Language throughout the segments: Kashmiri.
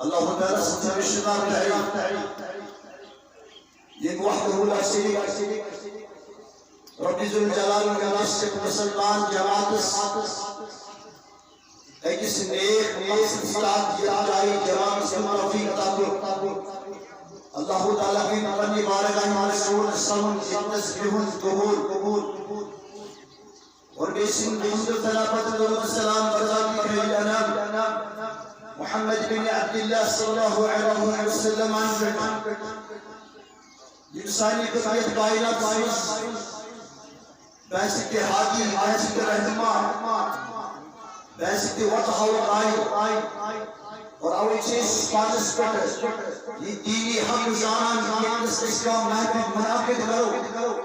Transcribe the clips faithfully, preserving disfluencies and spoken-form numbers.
اللہ تعالیٰ سٕنٛز رِشتہٕ دار تعریٖف، ییٚمۍ وحدہ لا شریک رب ذوالجلال، وٕنکیٚس چھِ مسلمان جماعتس أکِس نیک مقصدس تحت یتھ جایہِ جماعتس کُن توفیق عطا کوٚر۔ اللہ تعالیٰ کٔرِن پننہِ بارگاہہِ منٛز سون سمُن، ییٚتنس بِہُن قبول۔ اور بیٚیہِ سٕنٛدِ حمد و ثنا پتہٕ درود و سلام بر ذاتِ خیر الانام محمد بن عبداللہ صلی اللہ علیہ وسلم پٮ۪ٹھ، یِم سانہِ خدمت کائنات منٛز بحیثیت ہادی، بحیثیت رہنما، بحیثیت وتہٕ ہاوُن آیہِ۔ اور اوے چھِ أسۍ پانس پٮ۪ٹھ یہِ دینی حق زانان، ییٚتنس أسۍ کانٛہہ محفل منعقد کرو،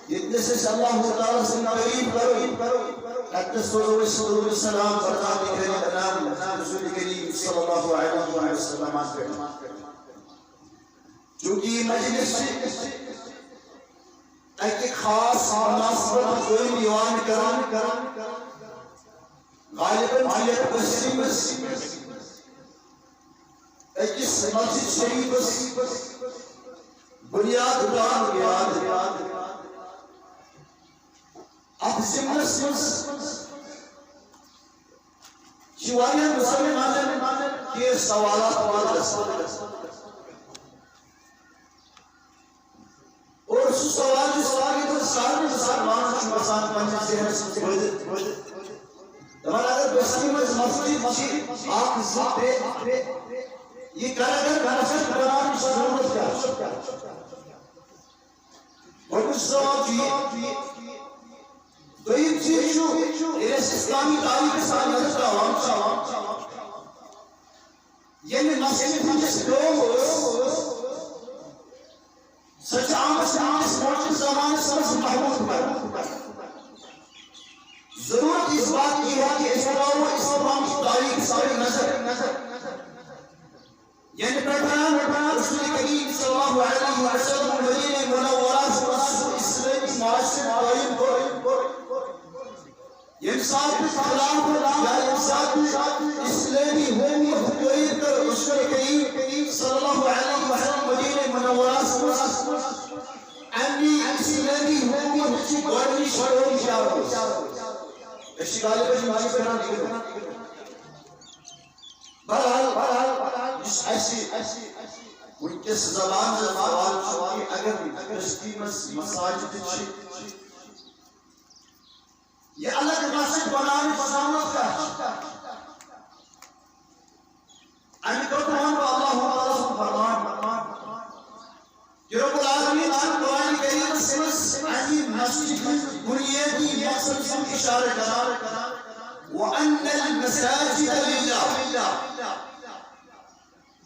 ییٚتنس أسۍ اللہ تعالیٰ سٕنٛز تعریٖف کرو، تتنس سوزو أسۍ درود و سلام بر ذاتِ خیر الانام رسول کریم صلی اللہ علیہ وسلم پٮ۪ٹھ۔ چونکہ یہِ مجلس چھِ اکہِ خاص مناسبت قٲیِم یِوان کرنہٕ۔ غالباً چھُ یتھ بستی منٛز أکِس مسجد شریفس بنیاد ترٛاونُک ارادٕ۔ اتھ ضمنس منٛز چھِ واریاہن مسلمانن کینٛہہ سوالات پٲدٕ گژھان۔ اور سُہ سوال یُس واریاہن سارنٕے مسلمانن چھُ گژھان پننِس ذہنس منٛز پٲدٕ، دپان اگر بستی منٛز مسجد چھِ اکھ، زٕ، ترٛےٚ، یہِ کرن اگر مسجد بناونٕچ ضروٗرت کیٛاہ چھِ؟ گۄڈٕنیُک سوال چھُ یہِ۔ دوٚیِم چیٖز چھُ، ییٚلہِ أسۍ اسلامی تاریخس منٛز نظر تراوان چھِ، ییٚمہِ مسجد ہٕنٛز یۄس کٲم ٲس، سۄ چھِ آمٕژ پننِس برونٛٹھمِس زمانس منٛز محدود کرنہٕ۔ ضرورت اس بات کی ہے کہ أسۍ تراوو اسلام کی تاریخ سۭتۍ نظر۔ یعنی پٮ۪ٹھٕ رسول کریم صلی اللہ علیہ وسلم مدینہ منورہ منٛز اسلٲمی معاشرٕ قٲیِم کوٚر۔ ییٚمہِ ساتہٕ خلافت یا ییٚمہِ ساتہٕ اسلٲمی حکومت قٲیِم کٔر رسول کریم صلی اللہ علیہ وسلم مدینہ منورہ منٛز، اَمہِ اسلٲمی حکومتٕچ گۄڈٕنِچ کٲم کیٛاہ ٲس؟ أسۍ چھِ غالباً یِم چیٖز کران اِگنور۔ بہرحال، بہرحال، یُس اَسہِ وٕنکیٚس زبان منٛز سوال چھُ کہِ اگر بستی منٛز مساجد چھِ، یہِ الگ مسجد بناونٕچ ضروٗرت کیٛاہ چھِ؟ اَمہِ خٲطرٕ وَنہٕ بہٕ اللہ تعالیٰ سُنٛد فرمان۔ کہ رب العالمین چھُ قرآن کریمس منٛز اَمہِ مسجد ہٕنٛز بُنیٲدی مقصد سُنٛد اِشارٕ کران، وَأَنَّ الْمَسَاجِدَ لِلَّهِ۔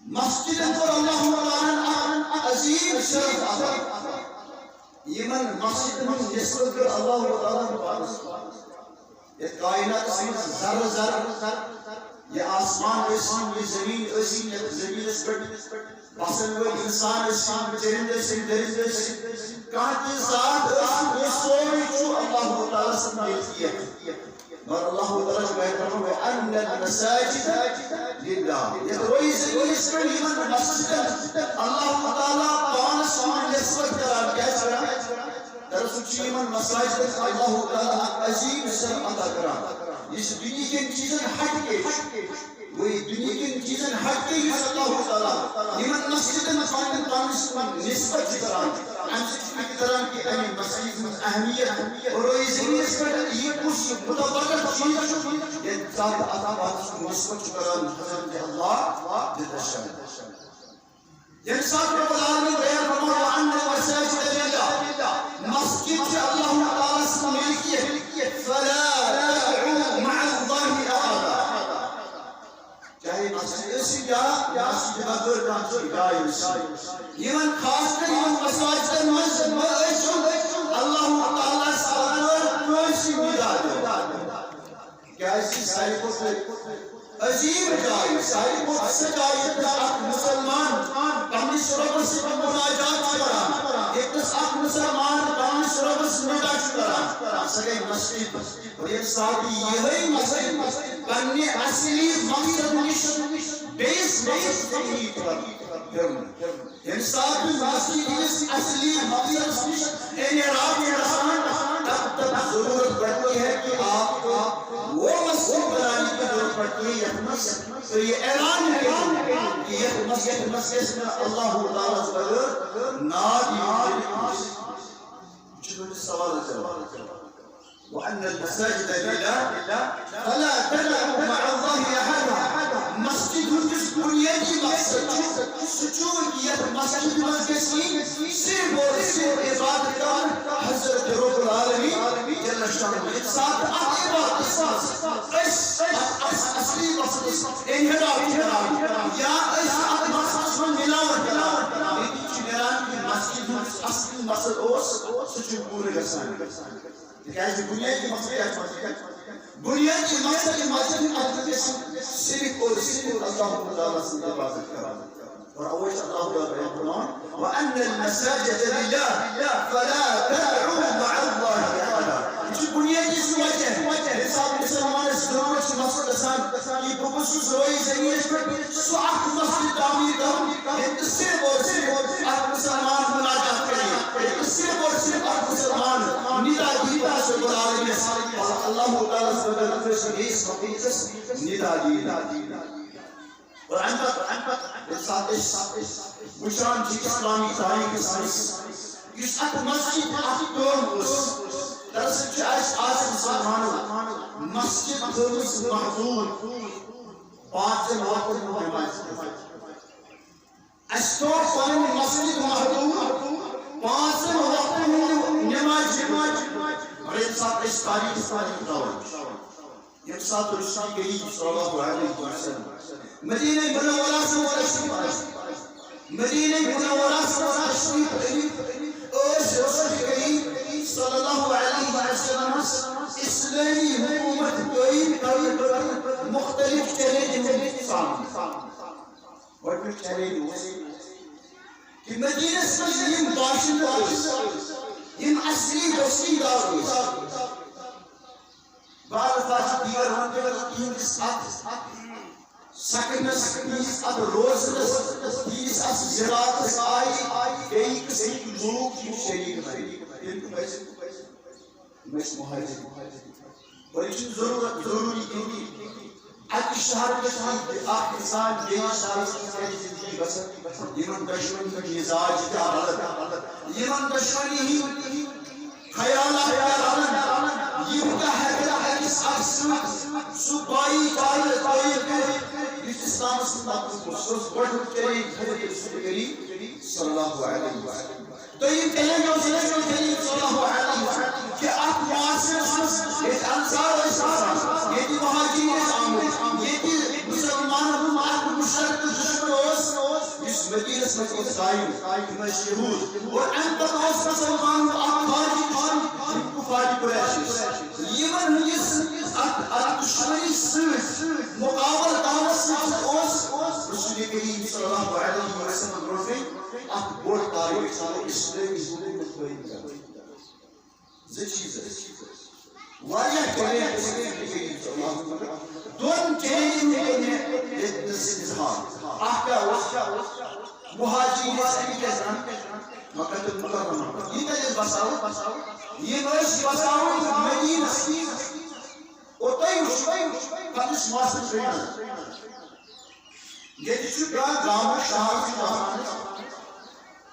مسجدن کوٚر اللہ تعالیٰ ہن اکھ عظیم شرف عطا۔ یِمن مسجدن ہٕنٛز نسبت کٔر اللہ تعالیٰ ہن پانس۔ یتھ کائناتس منٛز ذرٕ ذرٕ، یہِ آسمان ٲسِن، یہِ زمین ٲسِن، یتھ زمینس پٮ۪ٹھ بسن وٲلۍ انسان ٲسِن، چرندٕ ٲسِن، درندٕ ٲسِن، کانٛہہ تہِ ذات ٲسِن، یہِ سورُے چھُ اللہ تعالیٰ سٕنٛز ملکیت۔ مگر اللہ تعالیٰ چھُ بیان کران، وَأَنَّ الْمَسَاجِدَ لِلَّهِ۔ یتھ رویہِ زمینس پٮ۪ٹھ یِمن مسجدن اللہ تعالیٰ پانس سُنٛد نسبت کران، کیٛازِ کران؟ دراصل چھُ یِمن مساجدن اللہ تعالیٰ اکھ عظیم شرف عطا کران، یُس دُنیہکٮ۪ن چیٖزن ہٹ کے چھُ۔ وہی دُنیہکٮ۪ن چیٖزن ہٹ کے یُس اللہ تعالیٰ یِمن مسجدن پننہِ پانس نسبت چھُ کران، امہِ سۭتۍ چھُ یہِ تران کہِ امہِ مسجد ہٕنٛز اہمیت۔ اور یہِ زمینس پٮ۪ٹھ یہِ کُس متبرک چیٖز چھُ، ییٚمہِ ساتہٕ اتھ پانس نسبت چھُ کران حضرت اللہ جل شانہ۔ ییٚمہِ ساتہٕ رب العالمین بیان فرموو، وَأَنَّ الْمَسَاجِدَ لِلَّهِ، مسجد چھِ اللہ تعالیٰ سٕنٛز ملکیت، فَلَا تَدْعُوا مَعَ اللَّهِ أَحَدًا۔ چاہے مسجد ٲسِن یا مسجد بغٲر کانٛہہ چیٖز جاے ٲسِن، یِمن خاص کر یِمن مساجدن منٛز مہ ٲسِو اللہ تعالیٰ ہس بغٲر کٲنٛسہِ نِدا دِوان۔ کیازِ ساروی کھۄتہٕ عظیم جاے، ساروی کھۄتہٕ سۄ جاے ییٚتہِ اکھ مسلمان پننِس رۄبس سۭتۍ مناجات چھُ کران، ییٚتہِ اکھ مسلمان پننِس رۄبس نِدا چھُ کران، سۄ گٔے مسجد۔ اور ییٚمہِ ساتہٕ یِہے مسجد پننہِ اصلی مقصد نِش بیٚیِس صحیح طرف پھرنہٕ۔ ییٚمہِ ساتہٕ تُہۍ مسجد ہٕنٛدِس اصلی مقصدس نِش انحراف چھِ گژھان، تب تک ضرورت پڑتی ہے کہ آپ کو وہ مسجد بنانے کی ضرورت پڑتی ہے، یتھ منٛز تُہۍ یہِ اعلان کٔرِو کہ یتھ مسجد منٛز گژھِ نہٕ اللہ تعالیٰ ہس بغٲر ناد یُن۔ یہِ چھُ تُہنٛدِس سوالس جواب۔ وأن المساجد لله فلا تدعوا مع الله أحدا۔ مسجد ہُنٛد یُس بنیٲدی مقصد چھُ، سُہ چھُ یہِ، یتھ مسجد منٛز گژھِ یِنۍ صرف اور صرف عبادت کرنہٕ حضرت رب العالمین جل شانہ۔ ییٚمہِ ساتہٕ اتھ عبادتس منٛز أسۍ اتھ اص-، اصلی مقصدس انحراف چھِ کران یا أسۍ اتھ مقصدس منٛز ملاوٹ کران، نتیجہٕ چھُ نیران کہ مسجد ہُنٛد اصلی مقصد اوس، سُہ چھُ پوٗرٕ گژھان۔ تِکیٛازِ بُنیٲدی مقصد کیٛاہ چھُ؟ بُنیٲدی مقصد چھُ مسجد ہُنٛد مقصد گژھِ صرف اور صرف اللہ تعالیٰ سٕنٛز عبادت کرُن۔ اور اوے چھُ اللہ تعالیٰ بیان فرماوان، "وأن المساجد لله فلا تدعوا مع الله أحدا۔" یہِ چھُ بُنیٲدی سُہ وجہ۔ ییٚمہِ ساتہٕ مُسلمانس ضروٗرت چھِ مسجد گژھان، یہِ بہٕ گوٚژھُس رویہِ زٔمیٖنَس پٮ۪ٹھ سُہ اکھ مسجد تعمیٖر کرُن، ییٚتہِ صرف اور صرف اکھ مُسلمان مناجات کرِ، ییٚتہِ صرف اور صرف اکھ مُسلمان ندا دی پننِس رب العالمینس، اللہ تعالیٰ ہس بدل کٲنٛسہِ بیٚیِس مخلوقس ندا دی۔ اور امہِ پتہٕ، امہِ پتہٕ ییٚمہِ ساتہٕ أسۍ وٕچھان چھِ اسلامی تاریخس منٛز یُس اتھ مسجد اکھ قٲم اوس، دراصل چھُ اسہِ آز مُسلمانو مسجد تھٲومٕژ محدود پانٛژن وقتن ہُنٛد نمازِ خٲطرٕ۔ اسہِ تھوو پنٕنۍ مسجد محدود پانٛژن وقتن ہُنٛد نمازِ۔ مگر ییٚمہِ ساتہٕ أسۍ تاریخ، تاریخ ترٛاوان چھِ، ییٚمہِ ساتہٕ رسول کریم صلی اللہ علیہ وسلم مدینہ منورس منٛز تشریف آنہِ، مدینہ منورس منٛز تشریف آنہِ، ٲسۍ رسول کریم صلی اللہ علیہ وسلمس اسلٲمی حکومت قٲیِم کرنہٕ خٲطرٕ مُختٔلِف چیلنجن ہُنٛد سامنہٕ۔ گۄڈٕنیُک چیلنج اوس کہ مدینس منٛز یِم باشندٕ ٲسۍ، یِم اصلی بستی دار ٲسۍ، بعض الفاظ چھِ دیٖگر وَنان، تِہنٛدِس اَتھ سکنس، تِہنٛدِس اَتھ روزنس، تِہنٛدِس اَتھ زِراعتس آیہِ بیٚیہِ قٕسمٕکۍ لوٗکھ یِم شریٖک بَنہِ۔ تِم کٕم ٲسۍ؟ یِم ٲسۍ مُہاجِر۔ اور یہِ چھُنہٕ ضروٗرت، ضروٗری کِہیٖنۍ۔ اَکہِ شہرٕ پٮ۪ٹھ ہیٚکہِ اَکھ اِنسان بیٚیِس شہرس منٛز کَرِ زِندگی بَسر۔ یِمن دۄشوٕنی ہُنٛد مِزاج تہِ الگ، یِمن دۄشوٕنی ہٕنٛدۍ خیالات کیٛاہ رلن، یِم کیٛاہ ہٮ۪کن أکِس اکھ سۭتۍ سُہ بایی تعلق قٲیِم کٔرِتھ، یُس اِسلامس منٛز مطلوب اوس۔ سُہ اوس گۄڈٕنیُک چیلنج حضرت رسول کریم صلی اللہ علیہ وسلم۔ دوٚیِم چیلنج اوس رسول کریم صلی اللہ علیہ وسلم کہِ اَتھ معاشرس منٛز ییٚتہِ انصار ٲسۍ آسان، ییٚتہِ مہاجرین ٲسۍ آمٕتۍ، ییٚتہِ مُسلمانن ہُنٛد اکھ مُشرک تہٕ دُشمن اوس، یُس مدینس منٛز اوس قٲیِم، تِم ٲسۍ یہوٗد۔ اور اَمہِ پتہٕ اوس مُسلمانن ہُنٛد اکھ خارجی دُشمن، یِم کُفارِ قریش ٲسۍ۔ یِمن ہٕنٛدِس اَتھ، اَتھ دُشمنی سۭتۍ مُقابلہٕ کرنس سۭتۍ اوس رسول کریم صلی اللہ علیہ وسلم برونٛٹھٕے اکھ بوٚڑ تاریخ اسلٲمی حکومت قٲیِم کرنہٕ۔ زٕ چیٖز ٲسۍ۔ واریاہ چیلنج ٲسۍ۔ دۄن چیلنجن ہُنٛد کوٚر مےٚ ییٚتہِ نَس اظہار۔ اکھ کیٛاہ اوس؟ مہاجرین ٲسۍ اَمہِ کیٛاہ کران؟ مکہ تہٕ مکرمہ۔ یہِ کَتہِ ٲسۍ بساوُن؟ یِم ٲسۍ بساوٕنۍ مدیٖنس۔ اور تُہۍ وٕچھِو، پننِس ماسٹر ٹرینر۔ ییٚتہِ چھُ کانٛہہ گامُک شہر چھُ آسان،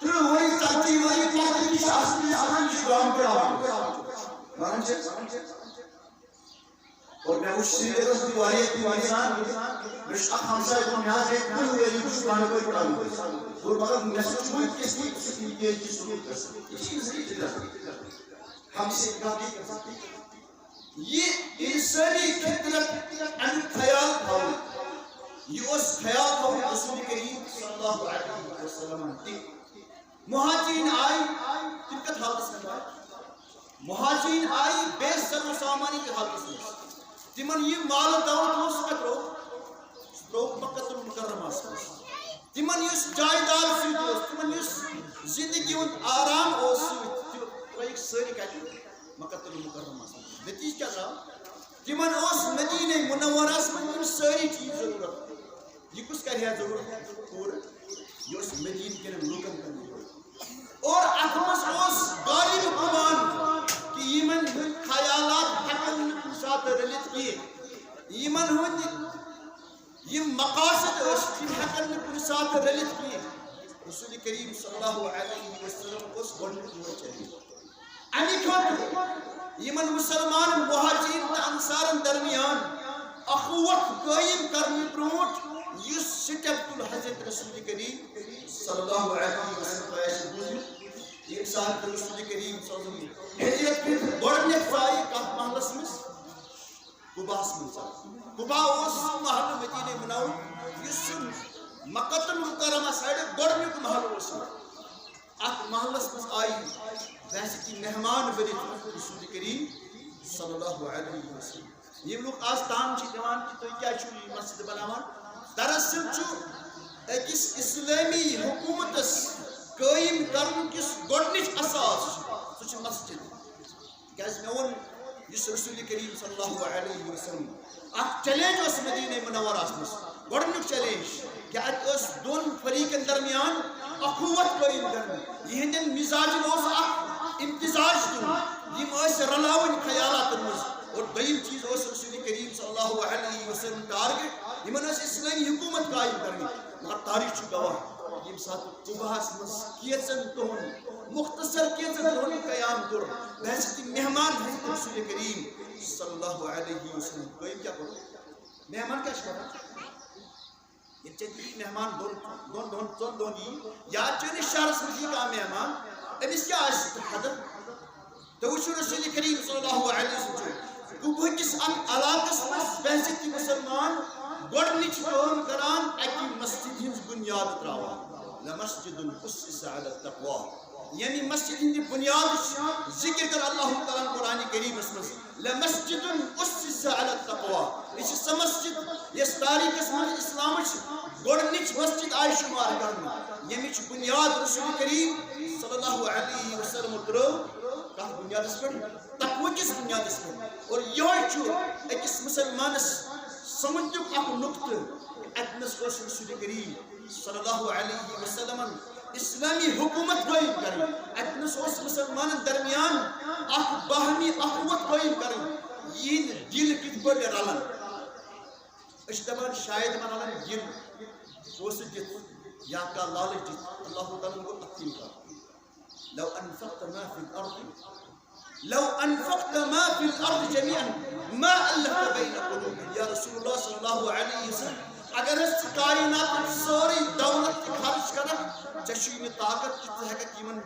تٕرٛہ ؤری، ژتجی ؤری پتہٕ تہِ چھُ آسان، یہِ چھُ آسان، یہِ چھُ گامُک پٮ۪وان۔ وَنان چھِ، اور مےٚ وٕچھ سرینگرَس منٛز واریاہ تِم اِنسان، مےٚ چھُ اَکھ ہمساے دوٚپُن، مےٚ حظ گٔے تٕرٛہ ؤری، بہٕ چھُس بنٛڈٕ پورِ پَران۔ دوٚپُن، مگر مےٚ سۭتۍ چھُ وٕنہِ تہِ سُہ یوٗ کے جی سکوٗل گژھان۔ یہِ چھِ اِنسٲنی فطرت۔ ہم سے کم یہِ اِنسٲنی فطرت اَمیُک خیال تھاوُن، یہِ اوس خیال تھاوُن رسول کریم صلی اللہ علیہ وسلمن تہِ۔ مہاجرین آیہِ، تِم کَتھ حالتس منٛز آیہِ؟ مہاجرین آیہِ بے سر و سامانی کِس حالتس منٛز۔ تِمن یہِ مال و دولت اوس، سُہ کَتھ ترٛووُکھ؟ سُہ ترٛووُکھ مکہ المکرمہس منٛز۔ تِمن یُس جایداد سۭتۍ اوس، تِمن یُس زندگی ہُنٛد آرام اوس سۭتۍ، تِم ترٲیِکھ سٲری کَتہِ؟ مکہ المکرمہس منٛز۔ نتیجہٕ کیٛاہ درٛاو؟ تِمن اوس مدینہ منورس منٛز یِم سٲری چیٖز ضروٗرت۔ یہِ کُس کرِ ہا ضروٗرت پوٗرٕ؟ یہِ اوس مدیٖنہٕ کٮ۪ن لوٗکن کرنہٕ ضروٗرت۔ اور اتھ منٛز اوس غالب گُمان کہِ یِمن ہٕنٛدۍ خیالات ہٮ۪کن نہٕ کُنہِ ساتہٕ رٔلِتھ کینٛہہ۔ یِمن ہٕنٛدۍ یِم مقاصد ٲسۍ، تِم ہٮ۪کن نہٕ کُنہِ ساتہٕ رٔلِتھ کینٛہہ۔ رسول کریم صلی اللہ علیہ وسلم اوس گۄڈٕنیُک نور چلیج۔ اَمہِ خٲطرٕ یِمن مُسلمانن، مہاجرین تہٕ انصارن درمیان اخوت قٲیِم کرنہٕ برونٛٹھ یُس سٹیپ تُل حضرت رسول کریم صلی اللہ علیہ وسلم، تۄہہِ آسہِ بوٗزمُت، ییٚمہِ ساتہٕ رسول کریم صلی اللہ علیہ وسلم ہجرت کٔرِتھ گۄڈٕنیتھ ژایہِ کتھ محلس منٛز؟ قُباہس منٛز ژایہِ۔ قُبا اوس سُہ محلہٕ مدینہ منور، یُس سُہ مکہ المکرمہ سایڈٕ گۄڈٕنیُک محلہٕ اوس۔ اتھ محلس منٛز آیہِ بحیثیت مہمان بٔنِتھ رسول کریم صلی اللہ علیہ وسلم۔ یِم لوٗکھ آز تام چھِ دِوان کہِ تُہۍ کیٛازِ چھِو یہِ مسجد بناوان؟ دراصل چھُ أکِس اسلٲمی حکوٗمتس قٲیِم کرنُک یُس گۄڈٕنِچ اساس چھُ، سُہ چھُ مسجد۔ کیٛازِ مےٚ ووٚن، یُس رسول کریم صلی اللہ علیہ وسلم اکھ چیلنج اوس مدینہ منورہ منٛز، گۄڈٕنیُک چیلنج، کہِ اتہِ ٲس دۄن فریقن درمیان اخوت قٲیِم کرنہٕ۔ یِہنٛدٮ۪ن مزاجن اوس اکھ امتزاج دیُن، یِم ٲسۍ رلاوٕنۍ خیالاتن منٛز۔ اور دوٚیِم چیٖز اوس رسول کریم صلی اللہ علیہ وسلم ٹارگیٹ، یِمن ٲس اسلٲمی حکوٗمت قٲیِم کرٕنۍ۔ مگر تاریخ چھُ گواہ، ییٚمہِ ساتہٕ قُباہس منٛز کینٛژن دۄہن، مختصر کینٛژن دۄہن قیام کوٚر بحیثیت مہمان حضرت رسول کریم صلی اللہ علیہ وسلم۔ قٲیِم کیٛاہ کوٚر؟ مہمان کیٛاہ چھِ کران؟ ییٚتہِ چھِ یی مہمان دۄن، دۄن دۄہن، ژۄن دۄہن یی، یا چٲنِس شہرس منٛز یی کانٛہہ مہمان، أمِس کیٛاہ آسہِ حدر؟ تُہۍ وٕچھِو رسول کریم صلی اللہ علیہ وسلم چھُ قُبہٕ کِس اَتھ علاقس منٛز بحیثیت مُسلمان گۄڈٕنِچ کٲم کران، اَکہِ مسجد ہٕنٛز بُنیاد ترٛاوان۔ لمسجد اسس علی التقوی۔ یعنی مسجد ہٕنٛدِ بُنیادٕچ ذِکِر کٔر اللہ تعالیٰ ہن قرآن کریٖمس منٛز، لمسجد اسس علی التقوی۔ یہِ چھِ سۄ مسجد یۄس تٲریٖخس منٛز اِسلامٕچ گۄڈٕنِچ مسجد آیہِ شُمار کرنہٕ، ییٚمِچ بُنیاد رسول کریم صلی اللہ علیہ وسلم ترٲو۔ کتھ بُنیادس پٮ۪ٹھ؟ تقوی کِس بُنیادس پٮ۪ٹھ۔ اور یِہوٚے چھُ أکِس مُسلمانس سمجھنُک اکھ نُقطہٕ۔ اتنس اوس رسول کریم صلی اللہ علیہ وسلمن اسلامی حکومت قٲیِم کرٕنۍ۔ اتنس اوس مُسلمانن درمیان اکھ باہمی اخوت قٲیِم کرٕنۍ۔ یِہنٛدۍ دِل کِتھ پٲٹھۍ رلن؟ أسۍ چھِ دپان شاید ما رلن دِل پونٛسہٕ دِتھ یا کانٛہہ لالچ دِتھ۔ اللہ تعالیٰ ہن گوٚو اتھ اِنکار۔ لو انفقت ما في الارض، لو انفقت ما في الارض جميعا ما الفت بين قلوبهم۔ یا رسول اللہ صلی اللہ علیہ وسلم، اگر حظ ژٕ کائناتٕچ سٲرٕے دولت تہِ خرٕچ کرکھ، ژےٚ چھُے نہٕ طاقت کہِ ژٕ ہیٚککھ یِمن،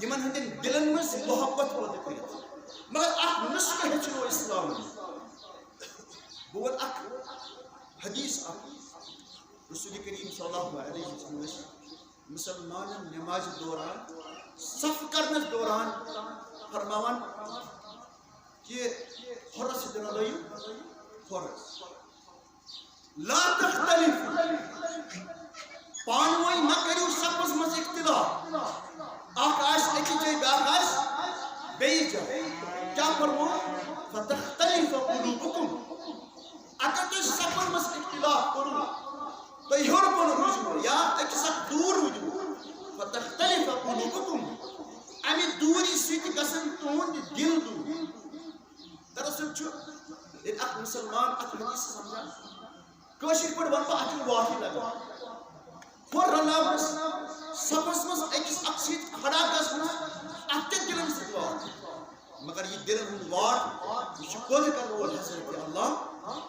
یِمن ہٕنٛدٮ۪ن دِلن منٛز محبت پٲدٕ کٔرِتھ۔ مگر اکھ نسخہٕ ہیٚچھنو اسلامن۔ بہٕ وَنہٕ اکھ حدیث اکھ۔ رسول کریم صلی اللہ علیہ وسلم ٲسۍ مُسلمانن نمازِ دوران، صف کرنس دوران فرماوان کہِ حُرس سۭتۍ رلٲیِو حُرس۔ لا تختلفوا۔ پانہٕ ؤنۍ مہ کٔرِو صفس منٛز اختلاف۔ اکھ آسہِ أکِس جایہِ، بیٛاکھ آسہِ بیٚیِس جایہِ۔ کیٛاہ فرموو؟ فتختلف قلوبکم۔ اگر تُہۍ صفن منٛز اختلاف کوٚروٕ، تُہۍ ہیوٚر بۄن روٗزِو یا أکِس اکھ دوٗر روٗزِو، فتختلف قلوبکم، امہِ دوٗری سۭتۍ گژھن تُہنٛد دِل دوٗر۔ دراصل چھُ ییٚلہِ اکھ مُسلمان اکھ حدیث سمجھان، کٲشِر پٲٹھۍ ونہٕ بہٕ، اتھ چھُ واٹھٕے لگان۔ ہُہ رلاونس، صفس منٛز أکِس اکھ سۭتۍ کھڑا گژھنس، اتھ تہِ دِلن سۭتۍ واٹھ۔ مگر یہِ دِلن ہُنٛد واٹھ، یہِ چھُ پٲدٕ کرن وول حضرت اللہ۔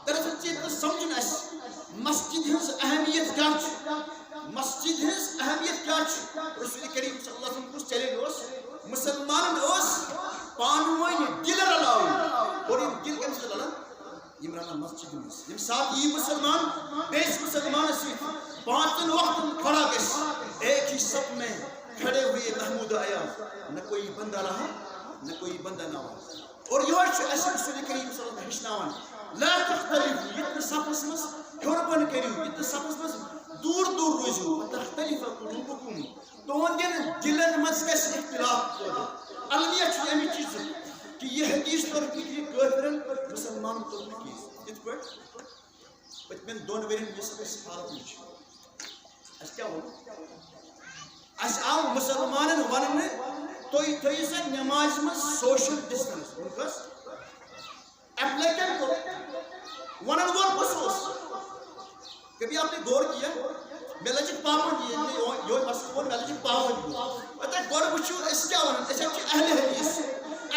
دراصل چھُ ییٚتہِ سمجھُن اسہِ، مسجد ہٕنٛز اہمیت کیٛاہ چھِ؟ مسجد ہٕنٛز اہمیت کیٛاہ چھِ؟ رسول کریم صلی اللہ علیہ وسلم کُس چیلنج اوس؟ مُسلمانن اوس پانہٕ ؤنۍ دِل رلاوُن۔ اور یِم دِل کَمہِ سۭتۍ رلان؟ یِم رلان مسجدِ منٛز۔ ییٚمہِ ساتہٕ یہِ مُسلمان بیٚیِس مُسلمانس سۭتۍ پانٛژن وقتن کھڑا گژھِ، ایک ہی صف میں کھڑے ہوئے محمود ایاز، نہ کوئی بندہ رہا، نہ کوئی بندہ نواز۔ اور یِہوٚے چھُ اَسہِ رسول کریم صلی اللہ علیہ وسلم ہیٚچھناوان، لا تختلفوا، یہِ تہِ نہٕ صفس منٛز ہیوٚر بۄن کٔرِو، یہِ تہِ نہٕ صفس منٛز دوٗر دوٗر روٗزِو، وتختلف قلوبکم، تُہنٛدٮ۪ن دِلن منٛز گژھِ اختلاف پٲدٕ۔ المیہ چھُ اَمہِ چیٖزُک کہِ یہِ حدیث توٚر فِکرِ کٲفرن، مُسلمانن توٚر نہٕ کینٛہہ۔ یِتھ پٲٹھۍ پٔتمٮ۪ن دۄن ؤرین یۄس اَسہِ حالت وٕچھ، اَسہِ کیٛاہ ووٚن؟ اَسہِ آو مُسلمانن وَننہٕ، تُہۍ تھٲیِو سا نٮ۪مازِ منٛز سوشل ڈسٹنس۔ ووٚن کس؟ اٮ۪پلاے کٔمۍ کوٚر؟ وَنن وول کُس اوس؟ کبھی آپ نے غور کیا؟ مےٚ لٔجِکھ پابندی، ییٚلہِ مےٚ یِہوٚے، یِہوٚے مسلہٕ ووٚن، مےٚ لٔجِکھ پابندی۔ اَتہِ گۄڈٕ وٕچھِو، أسۍ کیٛاہ وَنان؟ أسۍ حظ چھِ اہلِ حدیث۔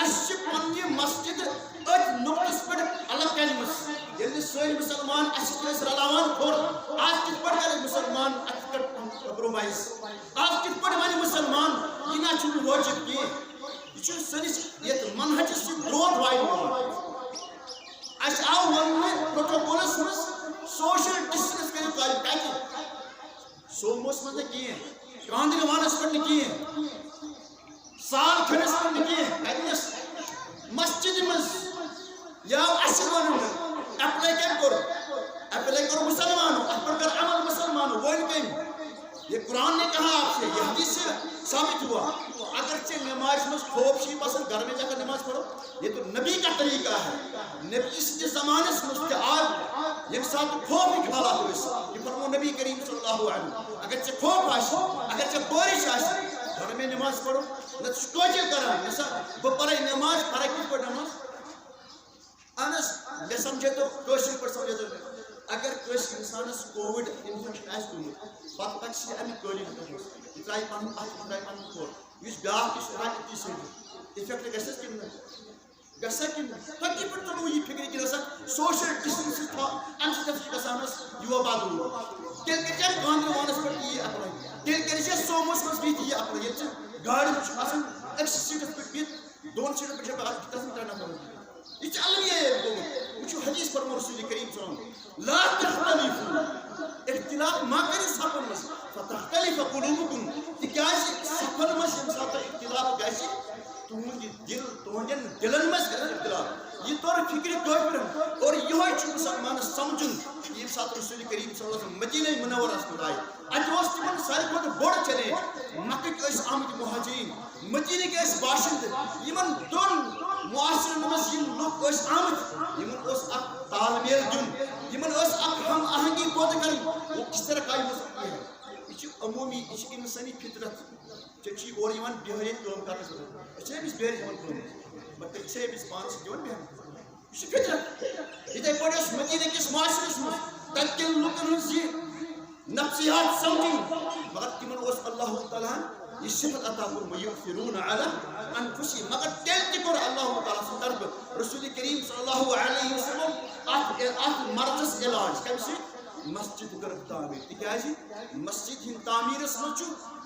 اَسہِ چھِ پننہِ مسجد أتھۍ نُقطس پٮ۪ٹھ الگ کَرِمٕژ۔ ییٚلہِ نہٕ سٲنۍ مُسلمان اَسہِ سۭتۍ ٲسۍ رلاوان کھوٚر، آز کِتھ پٲٹھۍ کَرِ مُسلمان اَتھ پٮ۪ٹھ کمپرومایز؟ آز کِتھ پٲٹھۍ وَنہِ مُسلمان، یہِ نہ چھُنہٕ وٲجِب کینٛہہ؟ یہِ چھُ سٲنِس یَتھ منہجس سۭتۍ درٛوتھ وایہِ یِوان۔ اَسہِ آو وَننہٕ پروٹوکولس منٛز سوشل ڈسٹنس کٔرِو قٲیِم۔ کَتہِ؟ سوموس منٛز نہٕ کینٛہہ، کاندرِ وانس پٮ۪ٹھ نہٕ کینٛہہ، سال کھنس پٮ۪ٹھ نہٕ کینٛہہ۔ کَتہِ نَس؟ مسجدِ منٛز۔ یہِ آو اَسہِ وَننہٕ، اٮ۪پلاے کٔمۍ کوٚر؟ اٮ۪پلاے کوٚر مُسلمانو، اَتھ پٮ۪ٹھ کٔر عمل مُسلمانو۔ وۄنۍ کٔمۍ؟ یہ قرآن نے کہا آپ سے، یہ حدیث سے ثابت ہوا۔ اگر ژےٚ نمازِ منٛز خوف چھُے باسان، گرٕ میں جا کر نماز پڑھو، یہ تو نبی کا طریقہ ہے۔ نبی سٕنٛدِس زمانس منٛز تہِ آو، ییٚمہِ ساتہٕ خوفٕکۍ حالات ٲسۍ، یہِ فرموو نبی کریم صلی اللہ علیہ وسلم۔ اگر ژےٚ خوف آسہِ، اگر ژےٚ بٲرِش آسہِ، گرٕ میں نماز پڑھو، نہ ژٕ چھُکھ کٲجِل کران، نہ سا بہٕ پرے نماز، پرے کِتھ پٲٹھۍ نماز؟ اہن حظ، مےٚ سمجھے تو، کٲشِر پٲٹھۍ سمجھے تو۔ اگر کٲنٛسہِ انسانس کووِڈ انفیکشن آسہِ گوٚمُت، پتہٕ پتہٕ چھِ اَمہِ قٲلیٖن پٮ۪ٹھ، یہِ ترٛایہِ پنُن اَتھٕ، یہِ ترٛایہِ پنُن کھۄر، یُس بیٛاکھ تہِ چھُ ترٛاوان أتی سۭتۍ، افیکٹ گژھٮ۪س کِنہٕ نہ؟ گژھِ سا کِنہٕ نہ؟ تۄہہِ کِتھ پٲٹھۍ توٚرُو یہِ فِکرِ کِنہٕ سا سوشل ڈسٹنس تھاو، اَمہِ سۭتۍ ہسا چھِ گژھان اَسہِ یہِ وبا دوٗر؟ تیٚلہِ کٔرۍ زِ گاندربلس پٮ۪ٹھ یی اپلاے، تیٚلہِ کٔرۍ زِ سوموس منٛز بِہِتھ یی اپلاے، ییٚلہِ زِ گاڑِ منٛز چھُ آسان أکسٕے سیٖٹس پٮ۪ٹھ بِہِتھ، دۄن سیٖٹن پٮ۪ٹھ چھِ آسان ترٛےٚ نفر۔ یہِ چھِ المیہ ییٚلہِ گوٚمُت۔ وٕچھِو حدیث فرموو رسول کریم صلی اللہ علیہ وسلم، "لا تختلفوا"، اختلاف ما کٔرِو صفن منٛز، "فتختلف قلوبکم"، تِکیٛازِ صفن منٛز ییٚمہِ ساتہٕ اختلاف گژھِ، تُہُنٛد یہِ دِل، تُہنٛدٮ۪ن دِلن منٛز گژھِ اختلاف۔ یہِ توٚر فکرِ کٲفرن، اور یِہوٚے چھُ مُسلمانس سمجھُن، ییٚمہِ ساتہٕ رسول کریم صلی اللہ علیہ وسلم مدینہ منورس منٛز آیہِ۔ اَتہِ اوس تِمن ساروی کھۄتہٕ بوٚڑ چیلنج، مکٕکۍ ٲسۍ آمٕتۍ مہاجرین، مدینٕکۍ ٲسۍ باشندٕ، یِمن دۄن معاشرن منٛز یِم لُکھ ٲسۍ آمٕتۍ، یِمن اوس اکھ تال میل دیُن، یِمن ٲس اکھ ہم آہنگی پٲدٕ کرٕنۍ۔ وہ کس طرح قائم ہو سکتی ہے؟ یہِ چھِ عموٗمی، یہِ چھِ انسٲنی فطرت۔ ژےٚ چھُے اورٕ یِوان بِہٲرۍ ییٚتہِ کٲم کرنس خٲطرٕ، أسۍ چھِنہ أمِس بِہٲرۍ ہٮ۪وان کٲم، مگر أسۍ چھِ أمِس پانس سۭتۍ دِوان بیٚہنہٕ۔ یہِ چھِ فطرت۔ یِتھے پٲٹھۍ اوس مدینہ کِس معاشرس منٛز تتہِ کٮ۪ن لُکن ہٕنٛز یہِ نفسیات سمجھٕنۍ، مگر تِمن اوس اللہ تعالیٰ ہن یہِ صفت عطا کوٚرمُت، "یؤثرون علی انفسہم"، مگر تیٚلہِ تہِ کوٚر اللہ تعالیٰ سٕنٛدِ طرفہٕ رسول کریم صلی اللہ علیہ وسلم اتھ، اتھ مرضس علاج۔ کمہِ سۭتۍ؟ مسجد کٔرٕکھ تعمیٖر۔ تِکیٛازِ مسجد ہٕنٛدِ تعمیٖرس منٛز چھُ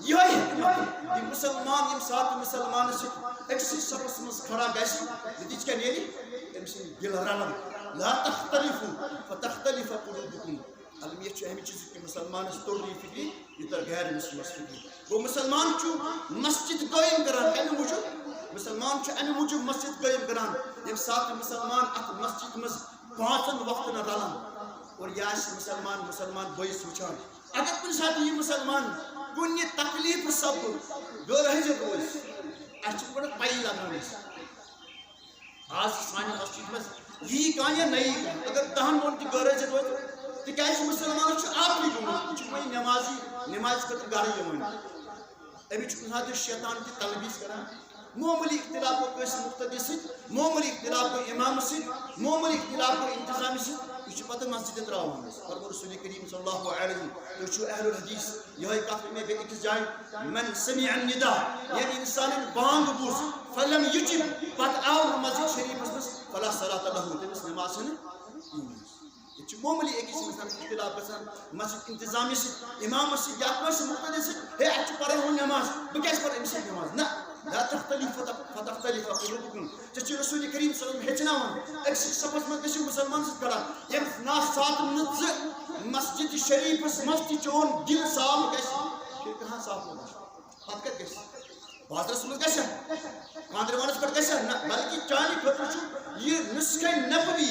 یِہوٚے حکمت، یہِ مُسلمان ییٚمہِ ساتہٕ مُسلمانس سۭتۍ أکسٕے صفس منٛز کھڑا گژھِ، نتیجہٕ کیٛاہ نیرِ؟ أمۍ سٕنٛدۍ دِل رلن۔ "لا تختلفوا فتختلف قلوبکم"۔ المیہ چھُ اَمہِ چیٖزُک کہِ مُسلمانس توٚر نہٕ یہِ فِکرِ، یہِ توٚر غیر مسلمس فِکرِ۔ گوٚو، مُسلمان چھُ مسجد قٲیِم کران کَمہِ موٗجوٗب؟ مُسلمان چھُ اَمہِ موٗجوٗب مسجد قٲیِم کران، ییٚمہِ ساتہٕ مُسلمان اَتھ مسجد منٛز پانٛژن وقتن رلان۔ اور یہِ آسہِ مُسلمان، مُسلمان بٲیِس وٕچھان۔ اگر کُنہِ ساتہٕ یہِ مُسلمان کُنہِ تکلیٖفہٕ سببہٕ غٲر حٲضِر روزِ، اَسہِ چھِ گۄڈٕ پَیی لگان أسۍ۔ آز چھِ سانہِ مسجد منٛز یی کانٛہہ یا نہ یی کانٛہہ، اگر دَہن دۄہن تہِ غٲر حٲضِر روزِ، تِکیٛازِ مُسلمانس چھُ عادتٕے گوٚمُت، یہِ چھُ وۄنۍ نٮ۪مازی، نٮ۪مازِ خٲطرٕ گرٕ یِوان۔ أمِس چھُ کُنہِ ساتہٕ شیطان تہِ تلبیس کران۔ معموٗلی اختلاف گوٚو کٲنٛسہِ مُقتدی سۭتۍ، معموٗلی اختلاف گوٚو اِمامَس سۭتۍ، معموٗلی اختلاف گوٚو اِنتظامہِ سۭتۍ، یہِ چھُ پَتہٕ مسجدِ ترٛاوان حظ۔ فرموو رسول کریم صلی اللہ علیہ وسلم، تُہۍ چھِو اہل الحدیث، یِہوٚے کَتھ وَنہِ مےٚ بیٚیہِ أکِس جایہِ، "من سمع النداء"، ییٚمۍ اِنسانَن بانٛگ بوٗز، "فلم یجب"، پَتہٕ آو نہٕ مسجد شریٖفَس منٛز، "فلا صلاۃ لہ"، تٔمِس نماز چھَنہٕ کِہیٖنۍ۔ ییٚتہِ چھِ معموٗلی أکِس اِنسانَس اختلاف گژھان، مسجد انتظامیہ سۭتۍ، اِمامَس سۭتۍ یا کٲنٛسہِ مُقتدی سۭتۍ، "ہے، اَتہِ چھُ پَرٕنۍ ہُہ نٮ۪ماز، بہٕ کیٛازِ پَرٕ أمِس سۭتۍ نٮ۪ماز؟" نہ، لا تختلف فتختلف قلوبکم۔ ژےٚ چھُے رسول کریم صلی اللہ علیہ وسلم ہیٚچھناوان، أکسٕے صفس منٛز گٔژھِو مُسلمان سۭتۍ کھڑا۔ ییٚمہِ نا ساتہٕ نہٕ ژٕ مسجد شریٖفَس منٛز تہِ چون دِل صاف گژھِ، پھر کہاں صاف ہوگا؟ پتہٕ کتہِ گژھِ؟ بازرس منٛز گژھِ؟ کاندرِ وانس پٮ۪ٹھ گژھِ؟ نہ، بلکہِ چانہِ خٲطرٕ چھُ یہِ نسخہ نبوی،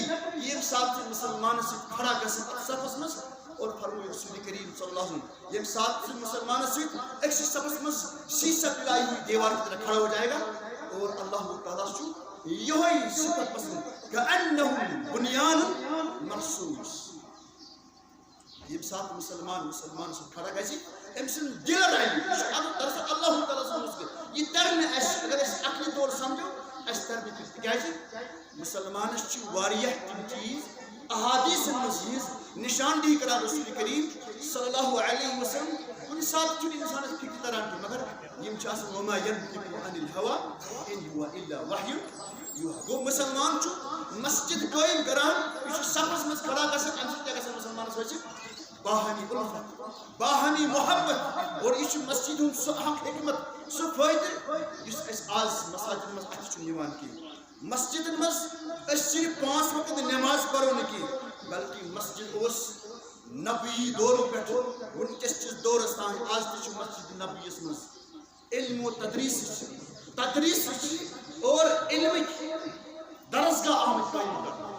ییٚمہِ ساتہٕ ژٕ مُسلمانس سۭتۍ کھڑا گژھکھ اتھ صفس منٛز۔ اور فرموو رسول کریم صلی اللہ علیہ وسلم، ییٚمہِ ساتہٕ ژٕ مُسلمانس سۭتۍ أکسٕے صفس منٛز سیسہ پلائی ہوئی دیوار کی طرح کھڑا ہو جائے گا، اور اللہ تعالیٰ چھُ یِہوٚے صفت پسند، "کأنهم بنیان مرصوص"۔ ییٚمہِ ساتہٕ مُسلمان مُسلمان سُنٛد کھڑا گژھِ، أمۍ سُنٛد دِل رَلہِ۔ یہِ چھُ اَتھ دَرسَن اللہ تعالیٰ سٕنٛز نُصرت۔ یہِ تَرِ نہٕ اَسہِ، اگر أسۍ عقلہِ طور سَمجھو، اَسہِ تَرِ نہٕ کینٛہہ۔ تِکیٛازِ مُسلمانَس چھِ واریاہ تِم چیٖز احادیثن منٛز یِہٕنٛز نِشاندہی کران رسول کریم صلی اللہ علیہ وسلم۔ کُنہِ ساتہٕ چھُنہٕ اِنسانَس فِکرِ تران کینٛہہ، مگر یِم چھِ آسان، "وما ينطق عن الهوى إن هو إلا وحي يوحى۔" گوٚو، مُسلمان چھُ مسجد قٲیِم کران، یہِ چھُ صفس منٛز کھڑا گژھان، اَمہِ سۭتۍ کیٛاہ گژھان مُسلمانَس حٲصِل؟ باہمی الفت، باہمی محبت، اور یہِ چھُ مسجد ہُنٛد سُہ اکھ حکمت، سُہ فٲیدٕ، یُس اَسہِ آز مساجدن منٛز اَتھِ چھُنہٕ یِوان کینٛہہ۔ مسجدن منٛز أسۍ صرف پانٛژھ وقت نماز پرو نہٕ کینٛہہ، بلکہ مسجد اوس نبوی دورٕ پٮ۪ٹھ وٕنکیٚس کِس دورس تام، آز تہِ چھُ مسجد نبویس منٛز علم و تدریسٕچ، تدریسٕچ اور علمٕکۍ درسگاہ آمٕتۍ قٲیِم کرنہٕ۔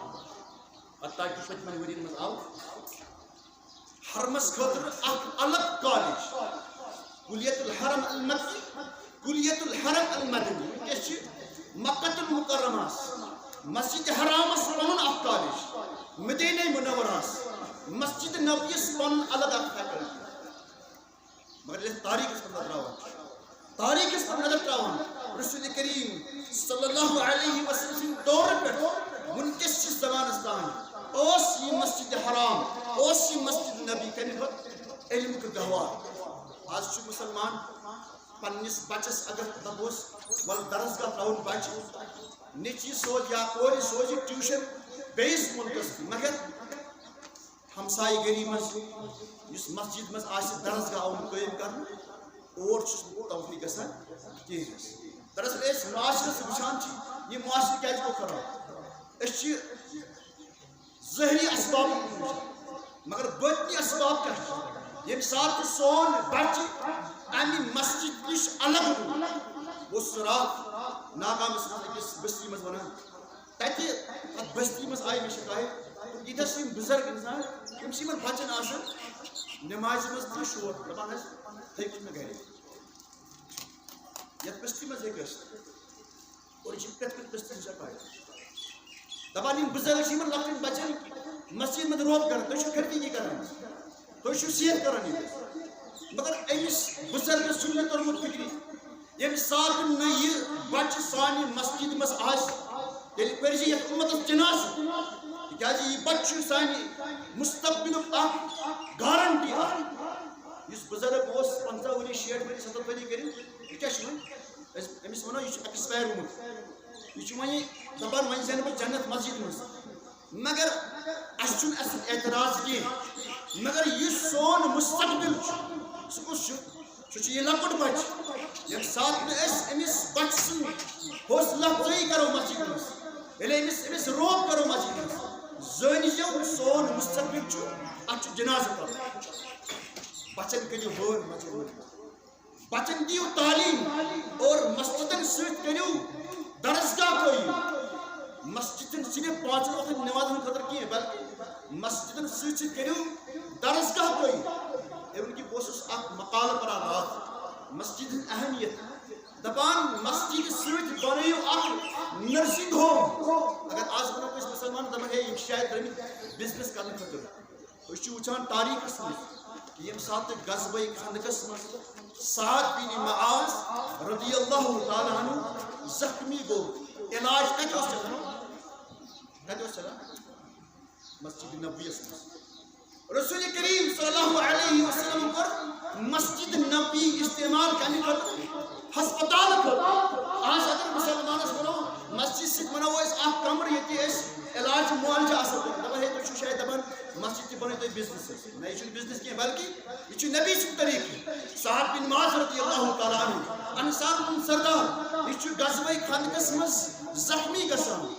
حتیٰ کہِ پٔتمٮ۪ن ؤرین منٛز آو حرمس خٲطرٕ اکھ الگ کالج، کلیت الحرم المکی، کلیت الحرم المدنی۔ وٕنکیٚس چھِ مکۃ المکرمہس، مسجد حرامس پنُن اکھ کالج، مدینہ منورہس مسجد نبویس پنُن الگ اکھ فیکلٹی۔ مگر ییٚلہِ تاریخس پٮ۪ٹھ نظر تراوان چھِ، تاریخس پٮ۪ٹھ نظر تراوان، رسول کریم صلی اللہ علیہ وسلم سٕنٛدِ دورٕ پٮ۪ٹھ وٕنکیٚس کِس زمانس تام اوس یہِ مسجد حرام، اوس یہِ مسجد نبی کمہِ کھۄتہٕ علمُک گہوار۔ آز چھُ مُسلمان پننِس بچس اگر دپوس، "ول درسگاہ تراوُن بچہِ، نیٚچی سوز یا کورِ سوزِ ٹیوشن بیٚیِس مُلکس، مگر ہمسایہِ گٔری منٛز یُس مسجد منٛز آسہِ درسگاہ آمُت قٲیِم کرنہٕ، اور چھُس نہٕ توفیق گژھان کِہیٖنۍ حظ۔" دراصل أسۍ معاشرس وٕچھان چھِ، یہِ معاشرٕ کیٛازِ گوٚو خراب؟ أسۍ چھِ ظٲہری اسبابن کُن وٕچھان، مگر باطنی اسباب کیٛاہ چھِ؟ ییٚمہِ ساتہٕ سون بچہِ امہِ مسجد نِش الگ روٗد، بہٕ اوسُس راتھ ناگامس منٛز أکِس بستی منٛز ونان، تَتہِ، تَتھ بستی منٛز آیہِ مےٚ شکایت، ییٚتہِ حظ چھِ یِم بُزرگ اِنسان، یِم چھِ یِمن بچن آسان نٮ۪مازِ منٛز تہِ شور، دَپان حظ، "تھٔکۍ چھِ مےٚ گرے۔" یَتھ بستی منٛز ہیٚکہِ ٲسِتھ۔ اور یہِ چھِ پرٛٮ۪تھ کُنہِ بستی ہٕنٛز شکایت۔ دَپان، یِم بُزرگ چھِ یِمن لۄکٹٮ۪ن بچن مسجد منٛز روب کران، تُہۍ چھِو خرچی کران، تُہۍ چھِو صحت کران ییٚتہِ۔ مگر أمِس بُزرگس چھُنہٕ مےٚ توٚرمُت فِکرِ، ییٚمہِ ساتہٕ نہٕ یہِ بچہِ سانہِ مسجد منٛز آسہِ، تیٚلہِ پٔرزِ یتھ اُمتس جنازٕ، تِکیازِ یہِ بچہِ چھُ سانہِ مستقبلُک اکھ گارنٹی اکھ۔ یُس بُزرگ اوس پنٛژاہ ؤری، شیٹھ ؤری، ستتھ ؤری کٔرِتھ، یہِ کیٛاہ چھُ وۄنۍ؟ أسۍ، أمِس ونو، یہِ چھُ ایکسپایر گوٚمُت، یہِ چھُ وۄنۍ دپان، وۄنۍ زینہٕ بہٕ جنت مسجد منٛز۔ مگر اسہِ چھُنہٕ اسہِ سۭتۍ اعتراض کینٛہہ۔ مگر یُس سون مستقبل چھُ، سُہ کُس چھُ؟ سُہ چھُ یہِ لۄکُٹ بچہِ۔ ییٚمہِ ساتہٕ نہٕ أسۍ أمِس بچہِ سٕنٛز حوصلہٕ افزٲیی کرو مسجد منٛز، ییٚلہِ أمِس، أمِس روب کرو مسجد منٛز، زٲنۍ زیو سون مستقبل چھُ، اتھ چھُ جنازٕ کرُن۔ بچن کٔرِو وٲر مسجد منٛز۔ بچن دِیِو تعلیٖم اور مسجدن سۭتۍ کٔرِو درسگاہ قٲیِم۔ مسجدن صرف پانٛژن وقتن نمازن خٲطرٕ کینٛہہ، بلکہِ مسجدن سۭتۍ سۭتۍ کٔرِو درسگاہ قٲیِم۔ اِوٕن کہِ بہٕ اوسُس اکھ مقالہٕ پران راتھ، مسجد ہٕنٛز اہمیت۔ دپان، مسجد سۭتۍ بنٲیِو اکھ nursing home۔ اگر آز ونو کٲنٛسہِ مُسلمانس، دپان، "ہے، یِم چھِ شاید درٛٲمٕتۍ business کرنہٕ خٲطرٕ۔" أسۍ چھِ وٕچھان تاریخس منٛز کہِ ییٚمہِ ساتہٕ غزوہ خندقس منٛز سعد بن معاذ رضی اللہ تعالیٰ عنہ زخمی گوٚو، علاج کتہِ اوس چلان؟ کتہِ اوس چلان؟ مسجد نبویس منٛز۔ رسول کریم صلی اللہ علیہ وسلم کوٚر مسجد نبوی استعمال کمہِ خٲطرٕ؟ ہسپتال خٲطرٕ۔ آز اگر مسلمانس ونو، مسجد سۭتۍ بناوو أسۍ اکھ کمرٕ، ییٚتہِ أسۍ علاج معالجہٕ آسو کران۔ دپان، ہے، تُہۍ چھِو شاید دپان مسجد تہِ بنٲیِو تُہۍ business۔ نہ، یہِ چھُنہٕ business کینٛہہ، بلکہِ یہِ چھُ نبی سُنٛد طریٖقہٕ۔ سعد بن معاذ رضی اللہ تعالیٰ عنہ، انصارن ہُنٛد سردار، یہِ چھُ غزوہ خندقس منٛز زخمی گژھان۔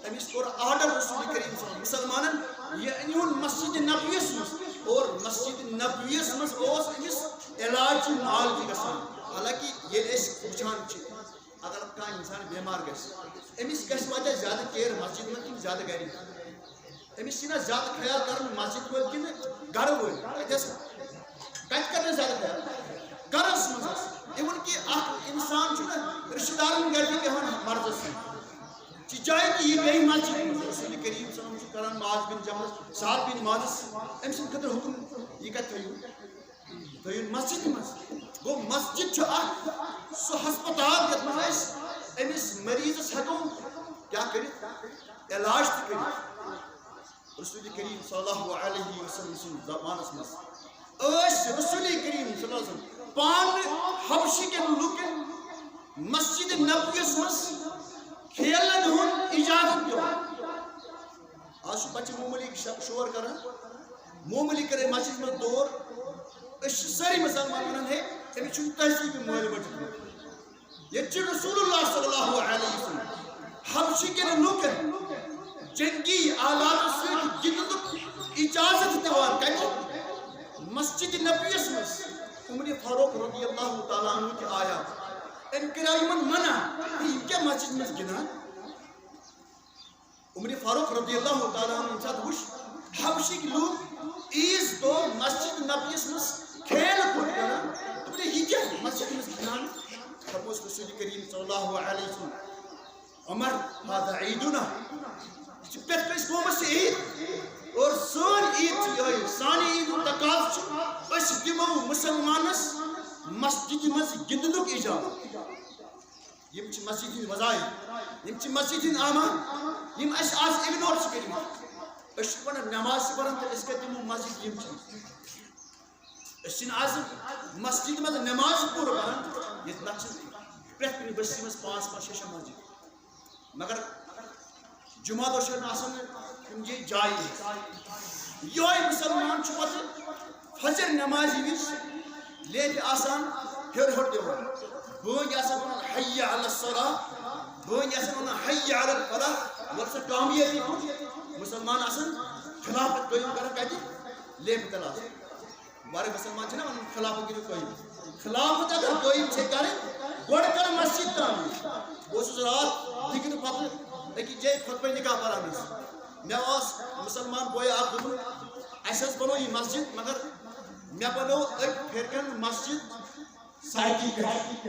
أمِس کوٚر order رسول کریم صلی اللہ علیہ وسلم، مُسلمانن، یہِ أنِہُن مسجد نبویس منٛز اور مسجد نبویس منٛز اوس أمِس علاج معالجہٕ گژھان۔ حالانکہ ییٚلہِ أسۍ وٕچھان چھِ، اگر کانٛہہ انسان بیمار گژھِ، أمِس گژھِ واریاہ زیادٕ care مسجد منٛز کِنہٕ زیادٕ گرِ؟ أمِس چھِنہ زیادٕ خیال کران مسجد وٲلۍ کِنہٕ گرٕ وٲلۍ؟ کتہِ حظ؟ کتہِ کرن زیادٕ خیال؟ گرس منٛز حظ۔ اِوٕن کہِ اکھ انسان چھُنہ رشتہٕ دارن گرِ تہِ بیٚہوان مرضس سۭتۍ۔ یہِ جایہِ تہِ یہِ بیٚیہِ مسجد منٛز۔ رسول کریم صلی اللہ علیہ وسلم چھُ کران معاذ بن جبلس، سعد بن معاذس، أمۍ سٕنٛدِ خٲطرٕ حُکُم، یہِ کَتہِ تھٲیِو؟ یہِ تھٲیِو مسجدِ منٛز۔ گوٚو، مسجد چھُ اکھ سُہ ہسپتال یَتھ منٛز أسۍ أمِس مریضس ہٮ۪کو کیٛاہ کٔرِتھ؟ علاج تہِ کٔرِتھ۔ رسول کریم صلی اللہ علیہ وسلم سٕنٛدِس زمانس منٛز ٲسۍ رسول کریم صلی اللہ علیہ وسلم پانہٕ حبشی کٮ۪ن لوٗکن مسجد نبویس منٛز کھیلن ہُنٛد اجازت دِوان۔ آز چھُ بچہِ معموٗلی ش-، شور کران، معموٗلی کرے مسجد منٛز دور۔ أسۍ چھِ سٲری مسلمان ونان، ہے، أمِس چھُنہٕ تہذیٖبی مٲلۍ مٲج دیُتمُت۔ ییٚتہِ چھُ رسول اللہ صلی اللہ علیہ وسلم حبشی کٮ۪ن لوٗکن جنگی آلاتو سۭتۍ گِنٛدنُک اجازت دِوان۔ کتہِ؟ مسجد نبویس منٛز۔ عمر فاروق رضی اللہ تعالیٰ عنہ تہِ آیا۔ أمۍ کریو یِمن منع، یِم کیٛاہ مسجد منٛز گِنٛدان؟ عمر فاروق رضی اللہ تعالیٰ عنہ ییٚمہِ ساتہٕ وٕچھ حبشِکۍ لوٗکھ عیٖذ دۄہ مسجد نبویس منٛز کھیل کوٗد کران، دوٚپُن، "یہِ کیٛاہ مسجد منٛز گِنٛدان؟" فرموس رسول کریم صلی اللہ علیہ وسلم، "عمر، هذا عيدنا، یہِ چھِ پرٛٮ۪تھ کٲنٛسہِ قومس عیٖد، اور سٲنۍ عیٖد چھِ یِہوٚے، سانہِ عیٖد ہُنٛد تقاضہٕ چھُ، أسۍ دِمو مُسلمانس مسجدِ منٛز گِنٛدنُک اجازت۔" یِم چھِ مسجد ہٕنٛدۍ وظایف، یِم چھِ مسجد ہٕنٛدۍ اعمال، یِم اَسہِ آز اِگنور چھِ کٔرمٕتۍ۔ أسۍ چھِ پَران، نٮ۪ماز چھِ پَران تہٕ أسۍ کَتہِ دِمو مسجد یِم چیٖز؟ أسۍ چھِنہٕ آز مسجد منٛز نٮ۪ماز پوٗرٕ پَران، ییٚتہِ نَتہٕ چھِ پرٛٮ۪تھ کُنہِ بستی منٛز پانٛژھ پانٛژھ شےٚ شےٚ مسجد۔ مگر جمعہ دۄہ چھَنہٕ آسان تِم جایہِ، جایہِ۔ یِہوٚے مُسلمان چھُ پَتہٕ فجر نٮ۪مازِ وِزِ لیفہِ آسان ہیوٚر ہیوٚر دِوان۔ بٲنٛگۍ آسان وَنان، "حی علی الصلاۃ"، بٲنٛگۍ آسان وَنان، "حی علی الفلاح"۔ وَلہٕ سا کامیٲبی کُن۔ مُسلمان آسان خلافت قٲیِم کران کَتہِ؟ لیفہِ تَل آسان۔ واریاہ مُسلمان چھِنہ وَنان خلافت کٔرِو قٲیِم۔ خلافت اگر قٲیِم چھے کَرٕنۍ، گۄڈٕ کَر مسجد تعمیٖر۔ بہٕ اوسُس راتھ دِگرٕ پَتہٕ أکِس جایہِ خطبہ نکاح پَران حظ۔ مےٚ اوس مُسلمان بوے اَکھ دوٚپُن، "اَسہِ حظ بَنوو یہِ مسجد، مگر مےٚ بَنوو أکۍ پھِرِ کَن مسجد سڑکہِ پٮ۪ٹھ۔"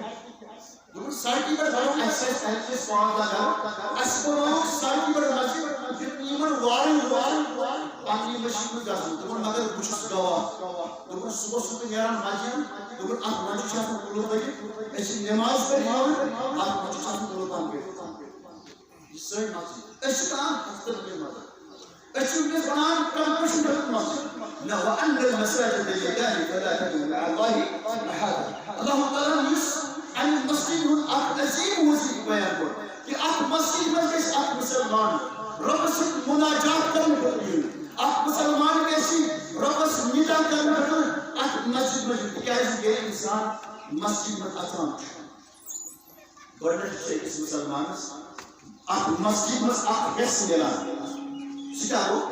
دوٚپُن، "سڑکہِ پٮ۪ٹھ بَنوو اَسہِ، اَسہِ، اَسہِ ٲسۍ پانٛژھ دَہ گَرٕ، اَسہِ بَنوو سڑکہِ پٮ۪ٹھ مسجد، یُتھ نہٕ یِمَن وارَن وارَن پَننہِ مسجد منٛز گژھُن۔" دوٚپُن، "مگر بہٕ چھُس گواہ۔" دوٚپُن، "صُبحس چھُس بہٕ نیران مسجد۔" دوٚپُن، "اَتھ مسجد چھِ آسان قُلُف لٔگِتھ، أسۍ چھِ نٮ۪ماز پٔرِتھ یِوان، اَتھ مسجد چھِ آسان قُلُف بنٛد کٔرِتھ۔" یہِ چھِ سٲنۍ مسجد، أسۍ چھِ کران ہستہٕ لٔگِتھ مسجد۔ أسۍ چھِ وٕنکیٚس وَنان کَنکرٛشن پٮ۪ٹھ مسجد۔ نہ، وَأَنَّ الْمَسَاجِدَ لِلَّهِ فَلَا تَدْعُوا مَعَ اللَّهِ أَحَدًا۔ اللہ تعالیٰ ہَن یُس اَمہِ مسجد ہُنٛد اَکھ عظیٖم وظیٖفہٕ بیان کوٚر کہِ اَتھ مسجد منٛز گژھِ اَکھ مُسلمان رۄبَس سۭتۍ مُناجات کرنہٕ خٲطرٕ یُن۔ اَکھ مُسلمان گژھِ رۄبَس نِدا کرنہٕ خٲطرٕ اَتھ مسجد منٛز یُن، تِکیٛازِ ییٚلہِ اِنسان مسجد منٛز اَژان چھُ، گۄڈٕنیتھ چھُ أکِس مُسلمانَس اَتھ مسجد منٛز اَکھ حصہٕ مِلان۔ سُہ کیٛاہ گوٚو؟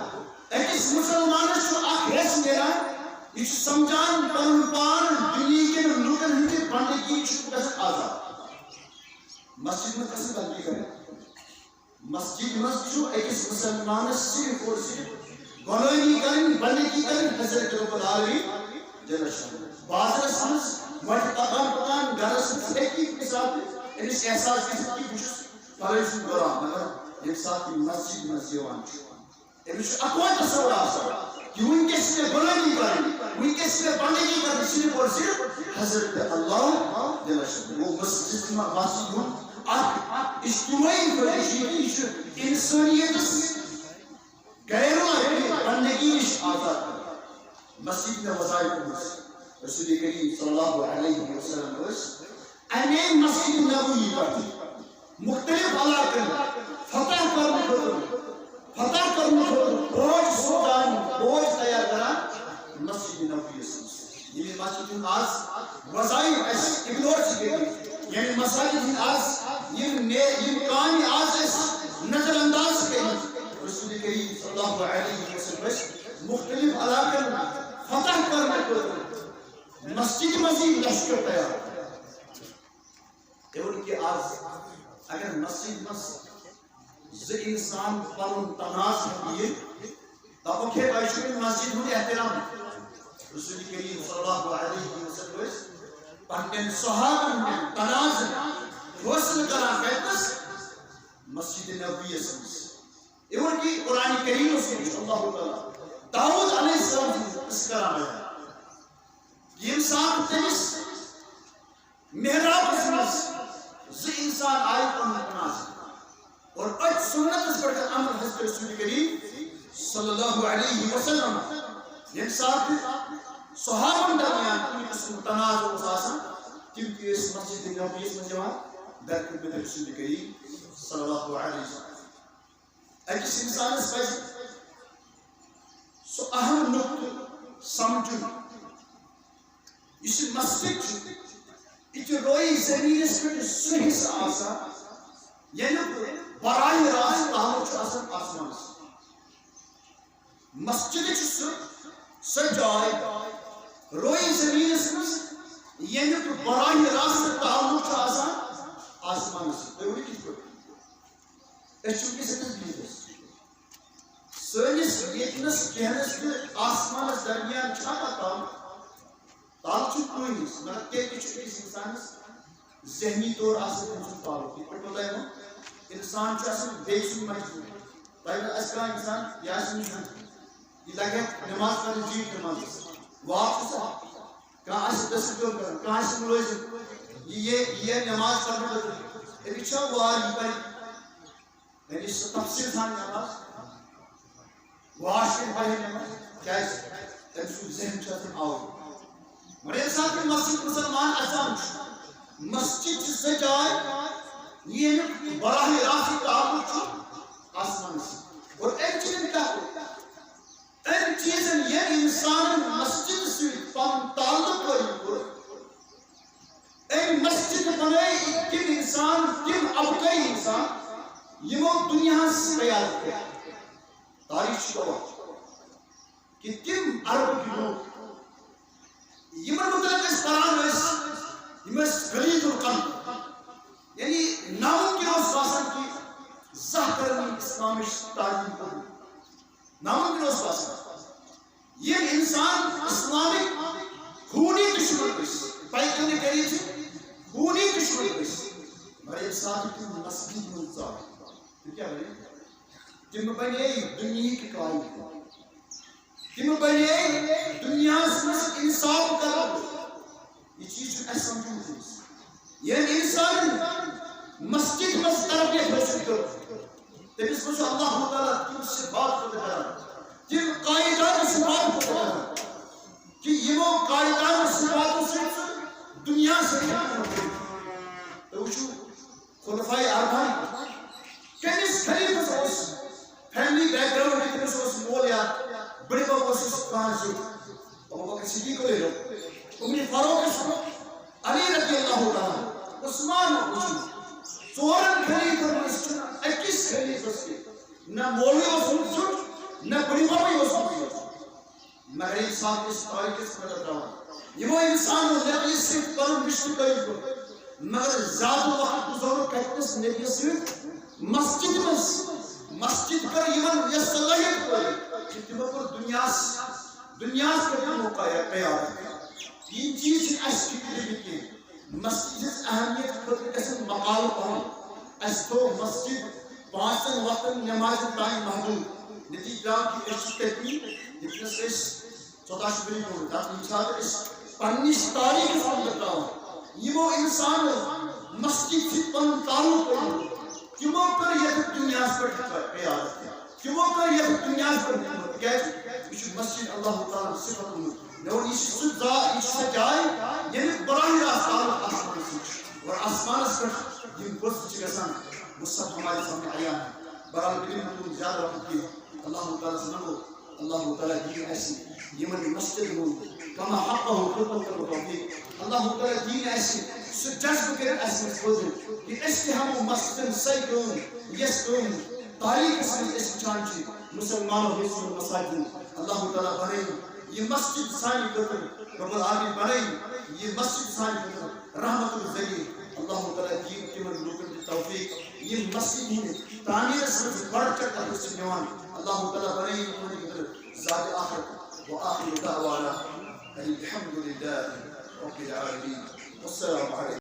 أکِس مُسلمانَس چھُ اَکھ حصہٕ مِلان، یہِ چھُ سَمجھان پَنُن پان دُنیہِکٮ۪ن لُکَن ہٕنٛدِ بنٛدگی چھُ گژھان آزاد۔ مسجد منٛز گژھِ بنٛدگی کرٕنۍ۔ مسجد منٛز چھُ أکِس مُسلمانَس صرف اور صرف غلٲمی کرٕنۍ، بنٛدگی کرٕنۍ حضرت رب العالمین جل شانہ۔ بازرَس منٛز وَتہِ پَکان پَکان گَرَس منٛز ہیٚکہِ کُنہِ ساتہٕ أمِس احساس گٔژھِتھ کہِ بہٕ چھُس فلٲنۍ سُنٛد غلام، مگر ییٚمہِ ساتہٕ یہِ مسجد منٛز یِوان چھُ، أمِس چھُ اَکوے تصور آسان کہِ وٕنکیٚس چھِ مےٚ غلٲمی کرٕنۍ، وٕنکیٚس چھِ مےٚ بنٛدگی کرٕنۍ صرف اور صرف حضرت اللہ جل شانہ۔ گوٚو مسجد، مسجد ہُنٛد اَکھ اجتماعی فٲیدٕ چھُ یہِ کہِ یہِ چھُ اِنسٲنیتَس غیر اللہ کی بندگی نِش آزاد کران۔ مسجد ہٕنٛدۍ وظایف منٛز رسول کریم صلی اللہ علیہ وسلم ٲسۍ اَمے مسجد نبوی پٮ۪ٹھ مختلف علاقن فتح کرنہٕ خٲطرٕ، فتح کرنہٕ خٲطرٕ فوج سوزان، فوج تیار کران مسجد نبویس منٛز۔ ییٚمہِ مسجد ہُنٛد آز وظایف اَسہِ اِگنور چھِ کٔرمٕتۍ، ییٚمہِ مساجد ہٕنٛدۍ آز یِم نے-، یِم کامہِ آز اَسہِ نظر انداز چھِ کٔرمٕتۍ، رسول کریم صلی اللہ علیہ وسلم ٲسۍ مختلف علاقن فتح کرنہٕ خٲطرٕ مسجد منٛز یہِ لشکر تیار۔ اِوٕن کہِ آز اگر مسجد منٛز زٕ اِنسان پَنُن تنازٕ ہیٚکہِ یہِ دَپُن کہِ تۄہہِ چھُو یہِ مسجد ہُنٛد احترام۔ رسول کریم صلی اللہ علیہ وسلم ٲسۍ پننٮ۪ن صحابن ہُنٛد تنازٕ فٲصلہٕ کران کَتہِ نَس؟ مسجد نبویَس منٛز۔ اِوٕن کہِ قرآن کریٖمَس منٛز چھُ اللہ تعالیٰ داؤد علیہ السلام سُنٛد قصہٕ کران بیان۔ ییٚمہِ ساتہٕ تٔمِس محرابس منٛز زٕ انسان آیہِ پنُن پناہ اور أتھۍ سنتس پٮ۪ٹھ عمل حضرت رسول کریم صلی اللہ علیہ وسلم۔ ییٚمہِ ساتہٕ صحابن درمیان کُنہِ قٕسمُک تنازعہ اوس آسان، تِم تہِ ٲسۍ مسجد نبویس منٛز یِوان در خدمت رسول کریم صلی اللہ علیہ وسلم۔ أکِس انسانس پزِ سُہ اہم نقطہٕ سمجھُن، یُس یہِ مسجد چھِ، یہِ چھِ روی زمینس پٮ۪ٹھ سُہ حصہٕ آسان، ییٚمیُک براہ راست تعلق چھُ آسان آسمانس سۭتۍ۔ مسجد چھِ سُہ، سۄ جاے روی زمینس منٛز، ییٚمیُک براہ راست تعلق چھُ آسان آسمانس سۭتۍ۔ تُہۍ ؤنِو کِتھ پٲٹھۍ؟ أسۍ چھِ وٕنکیٚس أکِس بِہِتھ۔ سٲنِس ییٚتنَس بیٚہنَس تہٕ آسمانَس درمیان چھا کانٛہہ تعلق؟ تعلق چھُ کُنہِ، مگر تیٚلہِ تہِ چھُ أکِس اِنسانَس ذہنی طور آسان تٔمۍ سُنٛد تعلق۔ یِتھ پٲٹھۍ مےٚ تۄہہِ ووٚن، اِنسان چھُ آسان بیٚیہِ سُنٛد مجبوٗر۔ تۄہہِ وَنہٕ اَسہِ کانٛہہ اِنسان، یہِ آسہِ مجبوٗر، یہِ لَگہِ ہا نٮ۪ماز پَرنہِ زیٖٹھ نٮ۪مازَس۔ واک چھُ سُہ، کانٛہہ آسہِ دٔسِل کٲم کَران، کانٛہہ آسہِ مُلٲزِم، یہِ یہِ یہِ نٮ۪ماز پَرنہٕ خٲطرٕ، أمِس چھا وار یہِ پَرِ؟ یعنی سُہ تفصیٖل سان نٮ۪ماز، واش روٗم پَرِ نٮ۪ماز، کیٛازِ؟ تٔمۍ سُنٛد ذہن چھُ آسان آوُر۔ مگر ییٚمہِ ساتہٕ یہِ مسجد مُسلمان اَژان چھُ، مسجد چھِ سۄ جاے، ییٚمیُک براہ راست تعلق چھُ آسمانَس سۭتۍ۔ اور أمۍ چیٖزَن کیٛاہ کوٚر؟ أمۍ چیٖزَن ییٚمۍ اِنسانَن مسجد سۭتۍ پَنُن تعلق قٲیِم کوٚر، أمۍ مسجد بنٲے تِم اِنسان، تِم ابقٲیی اِنسان، یِمو دُنیاہَس قیادت کٔر۔ تاریخ چھِ گواہ کہِ تِم عربٕکۍ لوٗکھ، یِمن مُتعلِق أسۍ پَران ٲسۍ، یِم ٲسۍ غلیظ القلب، یعنی نامُمکِن اوس باسان کہِ زانٛہہ کَرن یِم اِسلامٕچ تعلیٖم قبوٗل۔ نامُمکِن اوس باسان۔ یِم اِنسان اِسلامٕکۍ خوٗنی دُشمن ٲسۍ، پیغمبر کریم سٕنٛدۍ خوٗنی دُشمن ٲسۍ، مگر ییٚمہِ ساتہٕ تِم مسجد منٛز ژاے، تِم کیٛاہ بنے؟ تِم بنے دُنیہٕکۍ قٲیِد۔ تِم بنے دُنیاہَس منٛز اِنصاف کرن وٲلۍ۔ یہِ چیٖز چھُنہٕ اَسہِ سَمجھُن کینٛہہ۔ ییٚمۍ اِنسانَن مسجد منٛز تربیت حٲصِل کٔر، تٔمِس منٛز چھُ اللہ تعالیٰ تِم صفات پٲدٕ کران، تِم قائدانہ صفات پٲدٕ کران، کہِ یِمو قائدانہ صفاتو سۭتۍ سُہ دُنیاہَس سۭتۍ حکوٗمت کٔرِتھ۔ تُہۍ وٕچھِو، خلفائے اربعہ کٔمِس خلیفس اوس فیملی بیک گراؤنڈ، تٔمِس اوس مول یا بٕڈِبب اوسُس کانٛہہ زیُٹھ؟ ابو بکر صدیق رضی اللہ عنہ، عمر فاروق اوس، علی رضی اللہ تعالیٰ عنہ، عثمان اوس۔ ژورن خلیفن منٛز چھُنہٕ أکِس خلیفس تہِ نہ مولوی اوسمُت زیُٹھ، نہ بٕڈِببٕے اوسمُت زیُٹھ۔ مگر ییٚمہِ ساتہٕ أسۍ تاریخس پٮ۪ٹھ درٛاو، یِمو اِنسانو نبی سۭتۍ پنُن رشتہٕ قٲیِم کوٚر، مگر زیادٕ وقت گُزورُکھ کتہِ نس نبی سۭتۍ؟ مسجد منٛز۔ مسجد کٔر یِمن یۄس صلٲحیت پٲدٕ کہِ تِمو کوٚر دُنیاہس، دُنیاہس پٮ۪ٹھ تِمو قیا-، قیادت۔ یِم چیٖز چھِنہٕ اَسہِ فِکرِ تہِ کینٛہہ۔ مسجد ہٕنٛز اہمیت خٲطرٕ گژھن مقالہٕ پَرُن۔ اَسہِ تھوٚو مسجد پانٛژن وقتن نمازن تام محدوٗد۔ نتیجہ درٛاو کہِ أسۍ چھِ تٔتی، ییٚتہِ نَس أسۍ ژۄداہ شُبری گوٚمُت۔ تَتھ ییٚمہِ ساتہٕ أسۍ پننِس تاریٖخس منٛز درٛاو، یِمو اِنسانو مسجد سۭتۍ پَنُن تعلق کوٚرمُت، تِمو کٔر یَتھ دُنیاہَس پٮ۪ٹھ قیادت۔ تِمو کٔر یَتھ دُنیاہَس پٮ۪ٹھ حکوٗمت۔ تِکیٛازِ یہِ چھُ مسجد اللہ تعالیٰ ہَن صفت گوٚمُت۔ مےٚ ووٚن، یہِ چھِ سُہ ذات، یہِ چھِ سۄ جاے، ییٚمیُک براہ راست تعلق آسمانَس سۭتۍ چھُ۔ اور آسمانَس پٮ۪ٹھ یِم پٔژھۍ چھِ گژھان، وہ سب ہمارے سامنے عیان ہے۔ بہرحال، بہٕ نِمہٕ نہٕ تُہُنٛد زیادٕ وقت کینٛہہ۔ اللہ تعالیٰ ہَس منٛگو، اللہ تعالیٰ دِیِن اَسہِ یِمَن مسجدن ہُنٛد کما حقہ خدمت کرنُک توفیق۔ اللہ تعالیٰ دِیِن اَسہِ سُہ جذبہٕ کٔرِتھ اَسہِ منٛز پٲدٕ کہِ أسۍ تہِ ہٮ۪مو مسجدن سۄے کٲم، یۄس کٲم تاریٖخس منٛز أسۍ وٕچھان چھِ مُسلمانو ہٕنٛز یِمن مساجدن۔ اللہ تعالیٰ بنٲیِن یہِ مسجد سانہِ خٲطرٕ، رب العالمین بنٲیِن یہِ مسجد سانہِ خٲطرٕ رحمت الذریعہ۔ اللہ تعالیٰ دِیِن تِمن لوٗکن تہِ توفیق، یِم مسجد ہٕنٛدِ تعمیٖرس منٛز گۄڈٕ چکر حصہٕ نِوان۔ اللہ تعالیٰ بنٲیِن تِمن خٲطرٕ زاد آخرت۔ وآخر دعوانا أن الحمد لله رب العالمين۔ والسلام عليكم۔